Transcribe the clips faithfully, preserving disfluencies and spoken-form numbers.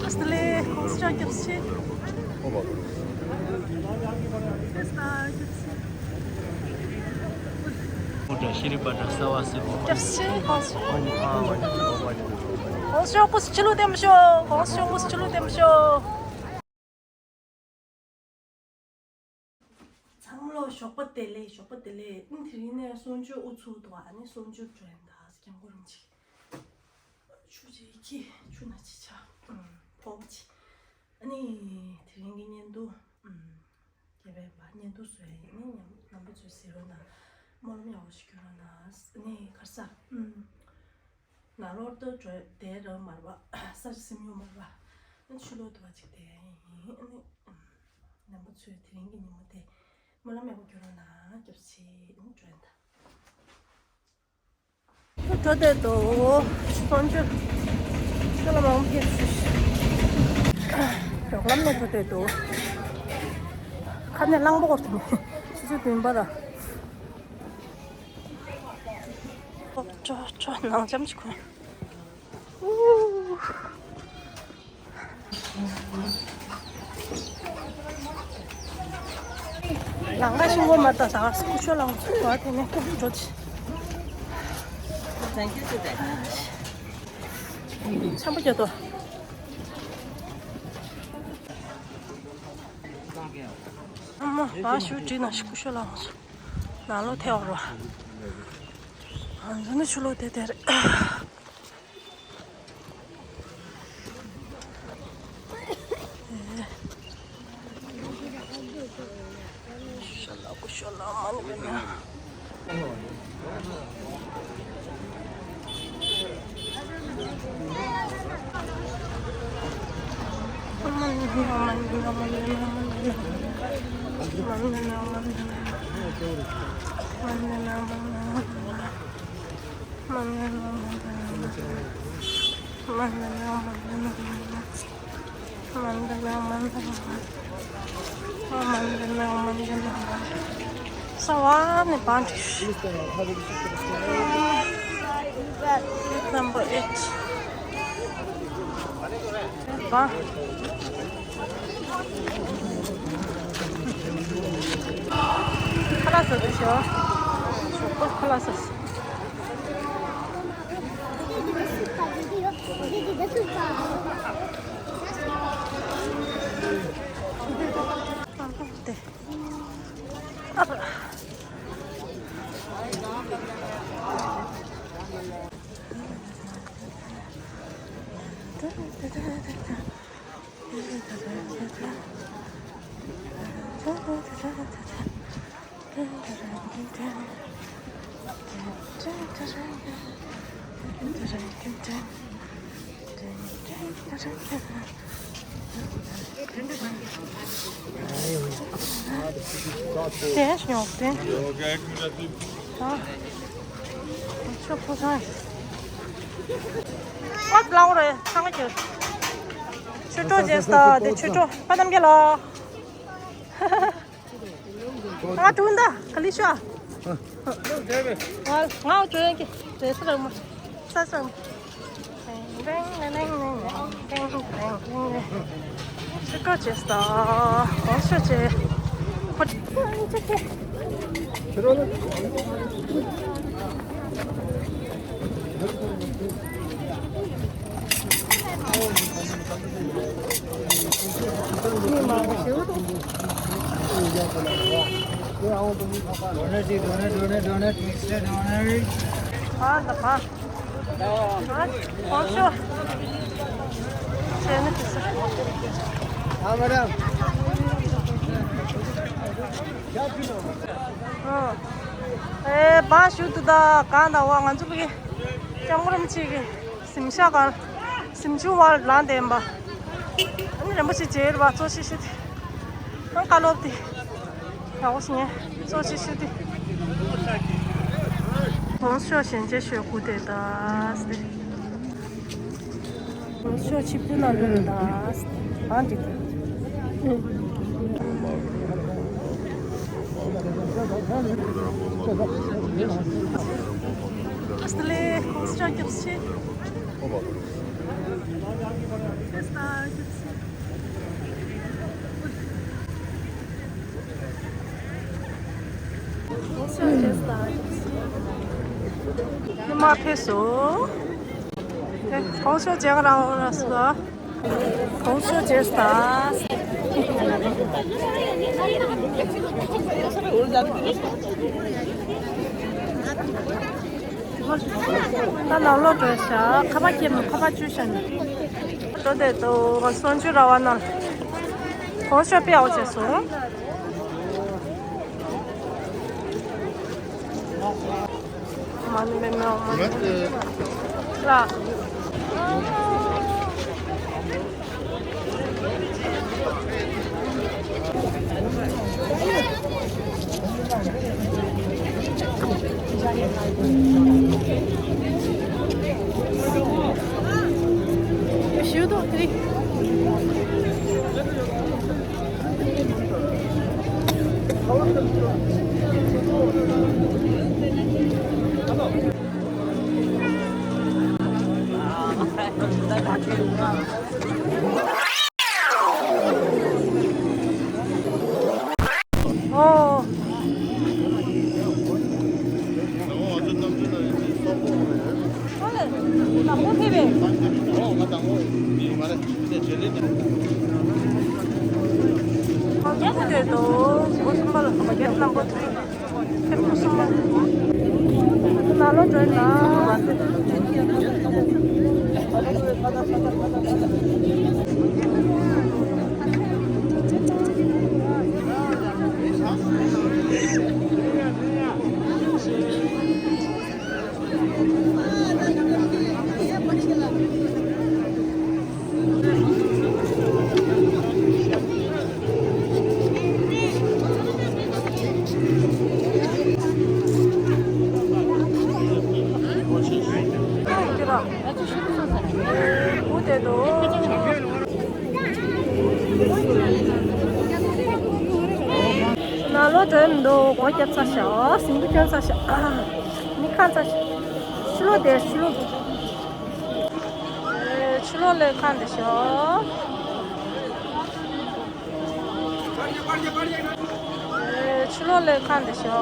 ཨ་སྟ་ལེ། ཁོང་ཚོ་སྐྱབས་ཆེ། ཨ་སྟ་སྐྱབས་ཆེ། ཤེས་རིག་པ་འདྲ་གསར་བ་སུ། སྐྱབས་ཆེ། ཁོང་ཚོ། ཁོང་ཚོ་སྐུ་གཟུགས་ཆེ་ལུགས་ལྡན་པ་ཤོག་ཁོང་ཚོ་སྐུ་གཟུགས་ཆེ་ལུགས་ལྡན་པ་ཤོག་ཚང་མ་ལོ་ཞོགས་པ་བདེ་ལེགས། ཞོགས་པ་བདེ་ལེགས། ཨ་ནི་དེ་རིང་ནས་གསུང་ཆོས་དབུ་ཚུགས་འདུག་ཨ་ནི་གསུང་ཆོས་འགྲོ་ཡིན་ད། སྐྱབས་མགོན་རིན་པོ་ཆེ། ཆུ་ཅིག་ཁྱི་ཆུ་ན་ཅི་ཆ་ཕོག་ཅི། ཨ་ནི་དེ་རིང་གི་བརྙན་ཐུང་རྒྱལ་བའི་བ་བརྙན་ཐུང་བཟོ་ཡ་ཡིན། ཨ་ནི་རྣམ་པ་ཚོས་གཟིགས་རོགས་གནང་། སྨོན་ལམ་ཡག་པོ་ཞིག་སྐྱོན་རོགས་གནང་། ཨ་ནི་ཁར་ས། ནང་ལོགས་ལ་འགྲོ་བསྡད་ར་མ་རེད་པ། ས་ཆ་སེམས་ཡོད་མ་རེད་པ། ཆུ་ལོག་འདུག་པ་ཅིག་བསྡད་ཡིན། ཨ་ནི་རྣམ་པ་ཚོས་དེ་རིང་གི་ཉིན་མོ་དེ་སྨོན་ལམ་ཡག་པོ་སྐྱོན་རོགས་གནང་། སྐྱབས་ཆེ། ཨ་ནི་འགྲོ་ཡིན་ད། འགྲོ་བསྡད་འདུག་གསུང་ཆོས་ཤོ་ལ་མང་པོ་ཕེབས་ཤིག་རོགས་ལམ་ནས་འགྲོ་བསྡད་འདུག་ཁ་ནས་གླང་པོ་སྐོར་དུ་ནས་ཆུ་ཚོད་བདུན་པ་ར། ཅོ་ཅོ་ནང་འཇམ་ཅིག་གོན། ཨུ། ལང་ཀ་ཤིང་སྒོ་མ་ལྟ་ས་སྐུ་ཤོ་ལང་ཚུགས་པ་དེ་ནས་སྐུ་འགྲོ་ཆེ། ཆམ་པ་རྒྱག་དོ། ཨ་མ་བ་ཞུ་བྲིས་ན་སྐུ་ཤོ་ལང་ཚུགས། ནང་ལོགས་ཐལ་བ་རོ། ང་ཚོ་ནི་ཆུ་ལོག་དེ་དེ་རེད། ཤ་ལ་ཀུ་ཤ་ལ་མ་ནི་མེད་ན། ས་བ་ནི་བང་ཁྲི། Number eight. བང་། ཁ་ལག་ཟ་དུས་ཤོག་ཁ་ལག་ཟ། ཨ་ཕ་དེ། ཨ་ཕ། དེ་ཉོག་དེ། ཨ། ཆོག་པོ་སོང་། ཨ་ལའོ་རེ་ཚང་གི། ཆུ་གྲོ་རྗེས་ད་དེ་ཆུ་གྲོ་ཕ་དམ་གྱི་ལ། ང་དུང་ད་ག་ལི་ཤ། ང་ང་འགྲོ་ཡོང་གི་རེད་ས་རང་མ། ས་སང་། ཤི་ཀ་ཅེས་ད་གོང་ཤོ་ཅེ། ཁོ། Donate, donate, donate, donate, Mister Donate. ཨ་ད་པ། ཨ་གོང་ཤོ། ཅེ་ནི་ཁི་སི། ཨ་མེ་ཌམ། ཨ། ཨེ་བ་ཞུ་དུ་ད་གང་ད་བ་ང་ཚོ་ཕ་གི་སྐྱབས་མགོན་རིན་པོ་ཆེ་གི་གཟིམ་ཤག་ག་གཟིམ་ཆུང་བར་ལངས་བསྡད་ཡིན་པ། ཨ་ནི་རིན་པོ་ཆེ་མཇལ་བ་གཙོ་ཆེ་ཤོས་དེ། ཨ་བཀའ་སློབ་དེ་ཡག་པོ་ཞིག་ཉན་གཙོ་ཆེ་ཤོས་དེ། གོང་ཤོ་ཞལ་མཇལ་ཞུ་དགོས་དེ་ད་སྟེ། ཤོ་ཆིབས་བསྒྱུར་གནང་འདོད་ཡོད་ད། ཨང་ཅིག་ཨ་སྟ་ལེ། ཁོང་ཚོ་སྐྱབས་ཆེ། ཨོ་བ། ཨ་སྟ་སྐྱབས་ཆེ། ཁོང་ཚོ་སྐྱབས་ཆེ། ཉི་མ་ཕེབས་སོང་། ཨེ། ཁོང་ཚོ་ཅག་ར་འོ་ར་སོ། ཁོང་ཚོ་སྐྱབས་ཆེ། ད་ནང་ལོགས་འགྲོ་ཤག་ཁ་པར་ཁྱེར་ནས་ཁ་པར་བཅུ་ཤག་ནས། འགྲོ་བསྡད་འདུག་གསུང་ཆོས་ར་བ་ན། གོང་ཞོ་དཔེ་ཡག་པོ་བྱས་སོང་། མ་ཎི་མེ་མེ་ཨོ་མ་ཎི་མེ་མེ་ཨོ། ལ། ཞུ་དོ་དེ་རིང་། ཨོ། དང་པོ་ཕེབས་པས། ང་ཚོ་སྐུ་དེ་དོ་སྒོ་གསུམ་པ་ལ་ང་རྒྱལ་རྣམ་པ་ཐུགས། ཕེབས་སྐུ་གསུམ་པ། ང་ཚོ་ནང་ལོགས་འགྲོ་ཡིན་ན། ནང་ལོགས་འགྲོ་མི་འདུག་སྒོ་བརྒྱབ་ཚར་ཤག་ཟིང་པོ་བསྐྱོན་ཚར་ཤག་མི་ཁ་ཚར་ཤག་ཕྱི་ལོགས་དེ་ཕྱི་ལོགས། ཕྱི་ལོགས་ལ་ཁ་འདི་ཤག་ཕྱི་ལོགས་ལ་ཁ་འདི་ཤག་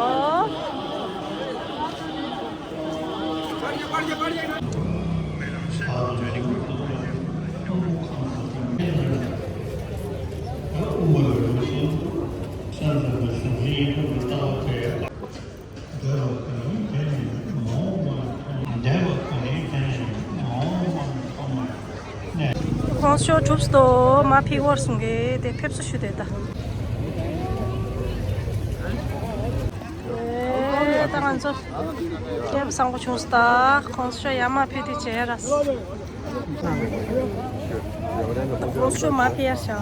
གོང་ཞོ་གྲུབ་སྟོ་མ་ཕི་བོར་སོང་གི་དེ་ཕེབས་བསུ་ཞུ་དེ་ད། ཨེ་ད་ང་ཚོ་སྐྱེས་བུ་བཟང་པོ་བྱུང་སྟ་གོང་ཞོ་ཡ་མ་ཕི་དེ་བྱེད་ར། གོང་ཞོ་མ་ཕི་ཡར་བཞག་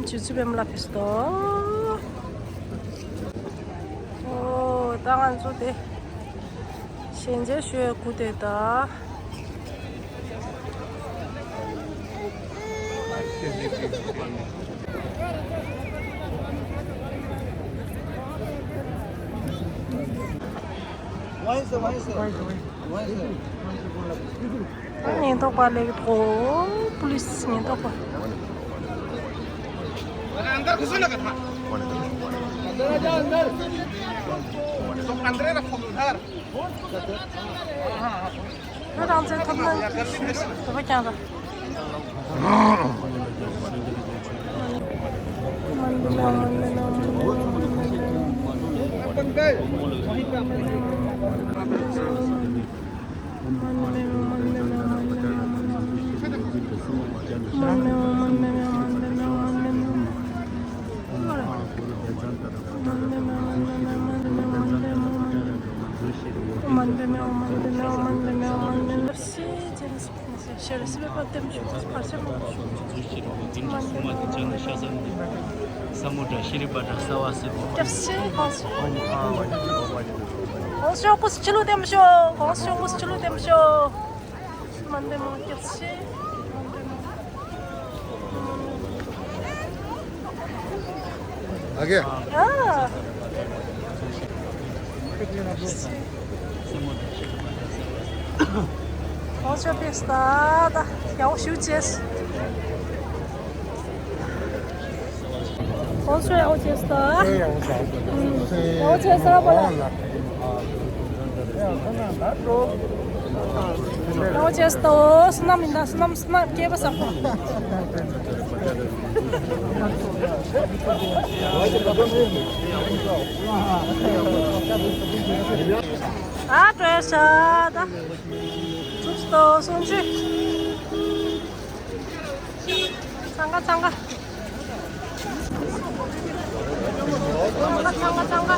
ཇི་ཚུ་པེ་མ་ལ་ཕེ་སྟོ། ཨོ་ད་ང་ཚོ་དེ་ཞལ་མཇལ་ཞུ་ཡ་སྐུ་དེ་ད། ཉེན་རྟོག་པ་སླེབས་འདུག་པུ་ལིས་ཉེན་རྟོག་པ། ཁྱོད་རང་ཚོའི་ཐོབ་ན་དོ་པ་ཀྱང་ར། ས་མུ་དྲ་ཤི་རི་པ་དྲ་ས་བ་སི་ཏུ། སྐྱབས་སེ་གོང་ས་མཆོག་སྐུ་ཕྱི་ལོགས་བསྟན་པ་ཤོག་གོང་ས་མཆོག་སྐུ་ཕྱི་ལོགས་བསྟན་པ་ཤོག་མ་འདི་མ་སྐྱབས་སེ། ཨ་ཀེ། ཨ། ཁོང་ཚོ་ཕེབས་ད་ད་ཡག་པོ་ཞིག་བྱས། ཁོང་ཚོ་ཡག་པོ་བྱས་ད། ཡག་པོ་བྱས་ས་པ་ལ། ཡག་པོ་བྱས་ད། བསོད་ནམས་མི་འདའ། བསོད་ནམས། བསོད་ནམས་སྐྱེས་པ་བཟང་པོ། ཨ་བྲོས་ཤག་ད། གྲུབ་སོང་། གསུང་ཆོས། འཚང་ཁ་འཚང་ཁ། འཚང་ཁ་འཚང་ཁ་འཚང་ཁ།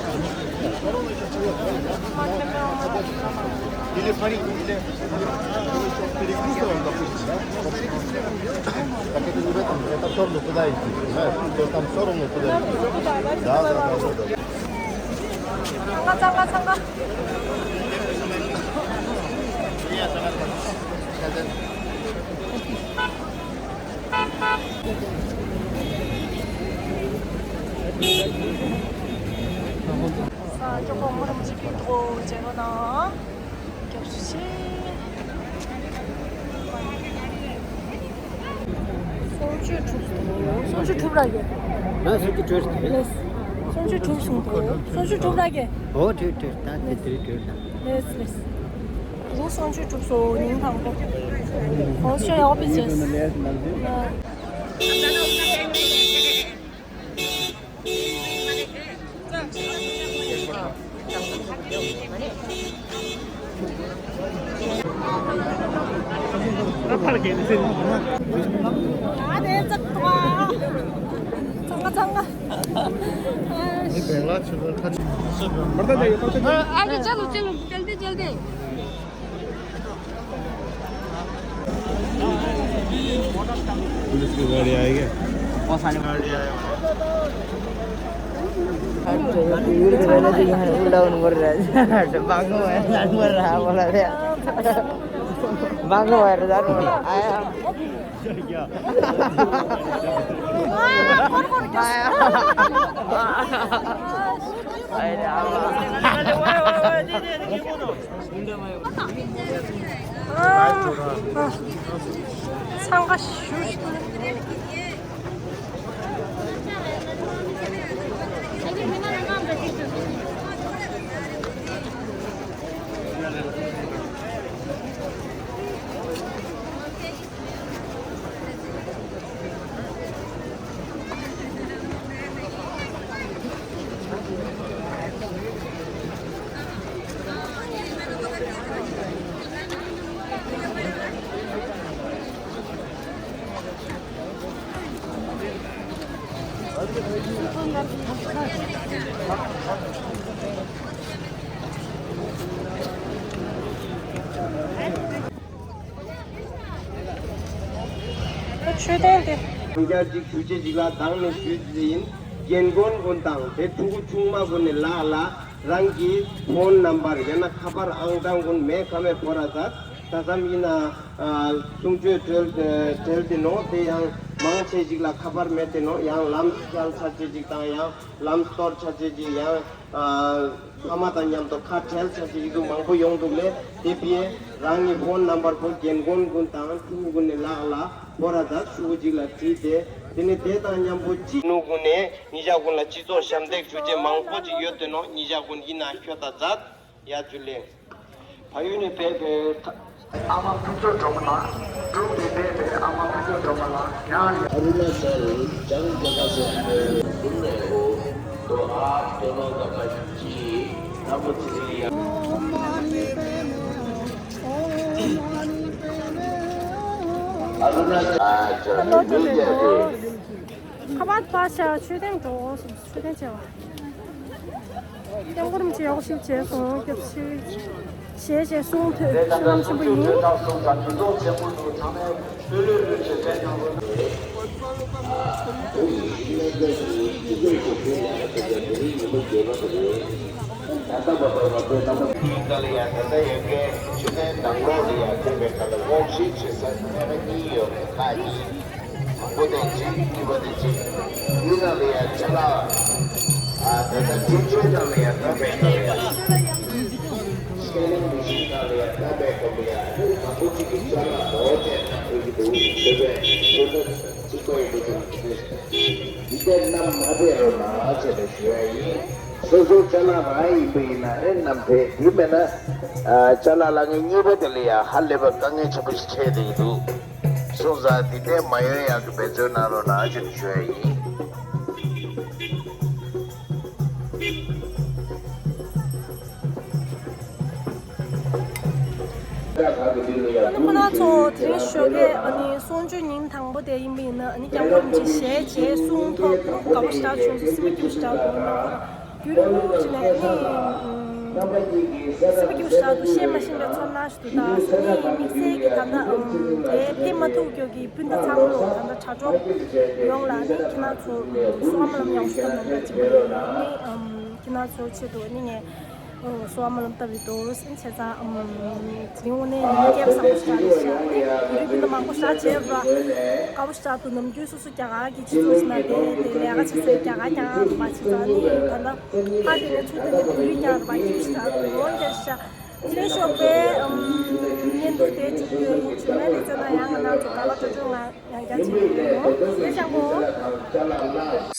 Il est Paris, il est Paris, la police, hein. Porque tú ves, están solo, tú da ahí, ¿sabes? Están solo, tú da ahí. Да, да, да, да, да. ས་ཇོ་ཁོ་མོ་རམ་ཇི་ཀི་ཐོ་ཇེ་རོ་ན། སྐྱབས་སུ་མཆི། གསུང་ཆོས་གྲུབ་སོང་། གསུང་ཆོས་གྲུབ་ར་གེ། ང་གསུང་ཆོས་གྲུབ་རེད། གསུང་ཆོས་གྲུབ་སོང་། གསུང་ཆོས་གྲུབ་ར་གེ། ཨོ་གྲུབ་གྲུབ། ད་དེ་དུས་གྲུབ་ད། ལེས་ལེས། རུ་གསུང་ཆོས་གྲུབ་སོང་། ཉིན་དང་པོ། གོང་ཞོ་ཡག་པོ་བྱས། पुलिस की गाड़ी आई है। कौन सा गाड़ी आया? उल्टा उन बोल रहा है। बांगो है, जान बोल रहा है, बोला रे। बांगो है, जान बोल रहा है। आया। आया। आया। འཚང་ཁ་ཞུ་ཞུ། མཆོད་རྟེན་དེ། ཁོང་ཅག་ཅིག་ཞུ་ཅེས་ཅིག་ལ་དང་ནས་ཞུས་ཏེ་ཡིན། རྒན་རྒོན་ཀུན་དང་དེ་ཕྲུ་གུ་ཆུང་མ་ཀུན་ནས་ལགས་ལ་རང་གི་ཕོན་ནམ་བར་ཡང་ན་ཁ་པར་ཨང་གྲངས་ཀུན་མེད་ཁ་མེད་བོར་ར་ད། ད་ཙམ་ཡིན་ན་གསུང་ཆོས་གྲོལ་གྲོལ་ཏེ་ནོ། དེ་ཡང་མང་ཆེ་ཞིག་ལ་ཁ་པར་མེད་དེ་ནོ། ཡང་ལམ་བརྒྱལ་ཚར་ཅེས་ཅིག་དང་ཡང་ལམ་སྟོར་ཚར་ཅེས་ཅིག་ཡང་། ཨ་ཕ་མ་དང་མཉམ་དུ་ཁ་བྲལ་ཚར་ཅིག་འདུག་མང་པོ་ཡོང་འདུག་ལས། དེ་བས་རང་གི་ཕོན་ནམ་བར་པོ་རྒན་རྒོན་ཀུན་དང་ཕྲུ་གུ་ཀུན་ནས་ལགས་ལ་བོར་ར་ད་ཕྲུ་གུ་གཅིག་ལ་བྲིས་ཏེ། དེ་ནས་དེ་དང་མཉམ་པོ་ཅི་ནུ་ཀུན་ནས་ཉིན་ཞག་ཀུན་ལ་སྤྱི་ཚོགས་ཞབས་འདེགས་ཞུ་ཅེས་མང་པོ་ཅིག་ཡོད་དེ་ནོ། ཉིན་ཞག་ཀུན་ཡིན་ན་ཤོད་ད་མཛད། ཡ་ཇུ་ལེ། ཕ་ཡུལ་ནས་ཕེབས་པའི་ཨ་མ་ཕུན་ཚོགས་སྒྲོལ་མ་ལགས། འབྲུག་ནས་ཕེབས་པའི་ཨ་མ་ཕུན་ཚོགས་སྒྲོལ་མ་ལགས། ཡང་། अरुणाचल जंग जगह से आए हुए घूमने को, तो आप दोनों का बच्ची नमोत्रिया। अरुणाचल। ཁ་པར་པ་ཤ་མཆོད་རྟེན་འགྲོ་སོང་། མཆོད་རྟེན་བྱས་པ། སྐྱབས་མགོན་རིན་པོ་ཆེ་ཡག་པོ་ཞིག་བྱས་སོང་། སྐྱབས་ཞེས་བྱས་གསུང་ཐོས། བསོད་ནམས་ཆེན་པོ་ཡིན། མང་པོ་དང་གཅིག་གཉིས་པ་དེ་གཅིག་ཡུལ་ནང་ལ་ཡང་ཆ་ལག་ཨ་ད་ལྟ་འཕྲུལ་ཆས་ནང་ལ་ཡང་ད་མེད་ནང་ལ་ཡང་ མི་ཤིང་ནང་ལ་ཡང་ལྟ་བའི་སྐོར་ལ་ཡང་ཨ་ནི་མང་པོ་ཅིག་གིས་ཅ་ལག་འདྲ་བོ་བྱས་གནང་ཕེབས་ཀྱི་འདུག་ཟེར་བའི་དོན་དག་གཅིག་པ་ཡིན་པ་ཅིག་འདི་འདྲའི་རྣམ་མ་སྤྲད་རོགས་གནང་ཟེར་ནས་ཞུ་ཡ་ཡིན། སོ་སོའི་ཅ་ལག་རང་ཡིན་པ་ཡིན་ན་ཨེ་རྣམ་ཕེབས། དེ་མེད་ན་ཨ་ཅ་ལག་ལ་ངའི་གཉིས་པ་དེ་ལ་ཡང་ཧ་ལས་པ་དཀའ་ངལ་ཆེན་པོ་ཞིག་འཕྲད་བསྡད་ཀྱི་འདུག་སོང་ཙང་འདི་ནས་མ་ཡོང་ཡག་གི་འབད་བརྩོན་གནང་རོགས་གནང་ཞེས་ཞུ་ཡ་ཡིན། ཨ་ནི་ཁོ་རང་ཚོ་དེ་རིང་ཞོགས་ཀས་ཨ་ནི་གསུང་ཆོས་ཉིན་དང་པོ་དེ་ཡིན་པ་ཡིན་ན། ཨ་ནི་སྐྱབས་མགོན་རིན་པོ་ཆེ་ཞལ་མཇལ་གསུང་ཐོས་དགའ་པོ་ཞེ་དྲག་བྱུང་སོང་། སེམས་པ་སྐྱིད་པོ་ཞེ་དྲག་འདུག་ཨ་ནི་ཁོ་རང་རྒྱུན་རིང་པོ་ཞིག་ནས་ཨ་ནི་སེམས་པ་སྐྱིད་པོ་ཞེ་དྲག་འདུག་བཤད་མ་ཤེས་པའི་ཚོར་སྣང་ཞིག་འདུག་ད་ཨ་ནི་དམིགས་བསལ་གྱི་ད་ལྟ་ཨམ་དེ་ཕེབས་མ་ཐུབ་རྒྱུ་གི་སྤུན་ཟླ་ཚང་མ་ད་ལྟ་དྲ་གྲོགས་ཡོངས་ལ་ཨ་ནི་ཁྱེད་རང་ཚོ་བསོད་བདེ་བླ་མ་ལ་ཡང་ཞུ་ཐབས་གནང་ག་ཅིག་ཨ་ནི་ཁྱེད་རང་ཚོའི་ཆེད་དུ་ཨ་ནི་ངས། ཨོ། བསོད་བདེ་བླ་མ་ལ་བཏབ་པའི་དུས་བྱས་ཙང་། ཨམ། དེ་རིང་དངོས་གནས་ནམ་རྒྱུན་བཟང་པོ་ཞིག་རེད་ཤག་ནི་ཡུལ་མི་སྣ་མང་པོ་ཞིག་བྱས་པ་དཀའ་པོ་ཞིག་འདུག་ནམ་རྒྱུན་སོ་སོ་རྒྱ་གར་གྱི་སྤྱི་ཚོགས་ཤིག་ན་བསྡད་དེ་ལས་ཀ་བྱེད་སའི་རྒྱ་གར་རྐྱང་རྐྱང་རེད་པ། བྱས་ཙང་ནི་ད་ལྟ་ཕར་དེ་ནས་ཚུར་དེ་ནས་བོད་ཡིག་རྐྱང་རེད་པ། སྐྱིད་པོ་ཞིག་འདུག་འོན་ཀྱང་ཤག་དེ་རིང་ཞོགས་པའི་ཨམ། བརྙན་ཐུང་དེ་གཅིག་པུ་ཡིན། རྗེས་མའི་ལེ་ཚན་ནང་ཡང་ང་རང་ཚོ་དགའ་པ་སྤྲོ་སྤྲོ་ངང་ཡང་བསྐྱར་མཇལ་ཡོང་། ལེགས་བྱུང་།